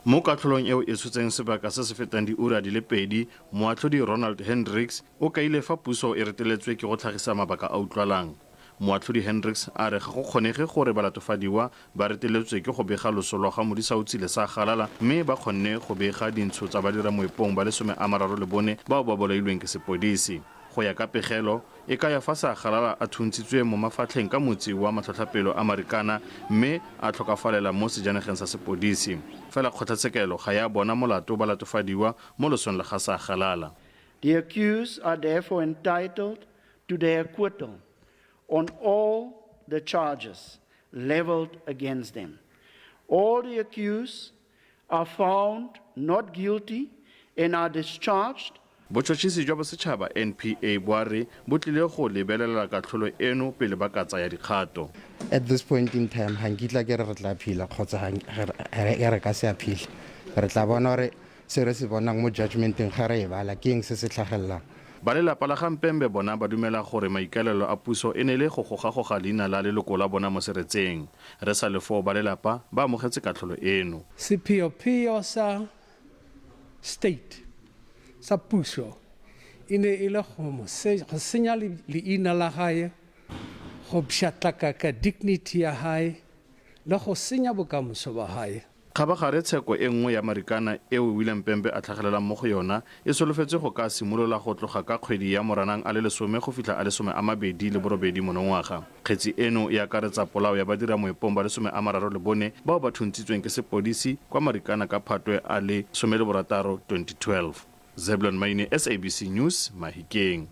Mo katlholong eo e tshotseng sebaka se se fetang diura di le pedi, moatlhodi Ronald Hendricks o kaile fa puso e reteletswe ke go tlhagisa mabaka a utlwalang. Moatlhodi Hendricks a re ga go kgonege gore balatofadiwa ba reteletswe ke go bega loso lwa ga Modisaotsile Seagalala mme ba kgonne go bega dintsho tsa badiramoepong ba le 34 bao ba bolailweng ke sepodisi. Go ya ka pegelo, e kaya fa Seagalala a thuntshitswe mo mafatlheng ka motsi wa matlhotlhapelo a Marikana mme a tlhokafalela mo sejanageng sa sepodisi. Fela kgotlatshekelo ga ya bona molato balatofadiwa mo losong la ga Seagalala. The accused are therefore entitled to their acquittal on all the charges leveled against them. All the accused are found not guilty and are discharged. Botšhotšhisi jwa bosetšhaba, NPA, bo a re bo tlile go lebelelela katlholo eno pele ba ka tsaya dikgato. At this point in time ga nkitla ke re re tla phila kgotsa re ka se a phile. Re tla bona gore se re se bonang mo judgmenteng ga re e bala ke eng se se tlhagelelang. Ba lelapa la ga Mpembe bona ba dumela gore maikaelelo a puso e ne le go gogagoga leina la leloko la bona mo seretseng. Re sa le foo ba lelapa ba amogetse katlholo eno. Sepheopheo sa state sa puso e ne e le go senya leina la gae, go pšhatlakaka dignity ya gae le go senya bokamoso ba gae. Kgabagare tsheko e nngwe ya Marikana eo William Mpembe a tlhagelelang mo go yona e solofetswe go ka simolola go tloga ka kgwedi ya Moranang a le lesome go fitlha a le 28 monongwaga. Kgetsi eno e akaretsa polao ya badiramoepong ba le 34 bao ba thuntshitsweng ke sepodisi kwa Marikana ka Phatwe a le 16, 2012. Zeblon Maine, SABC News, Mahikeng.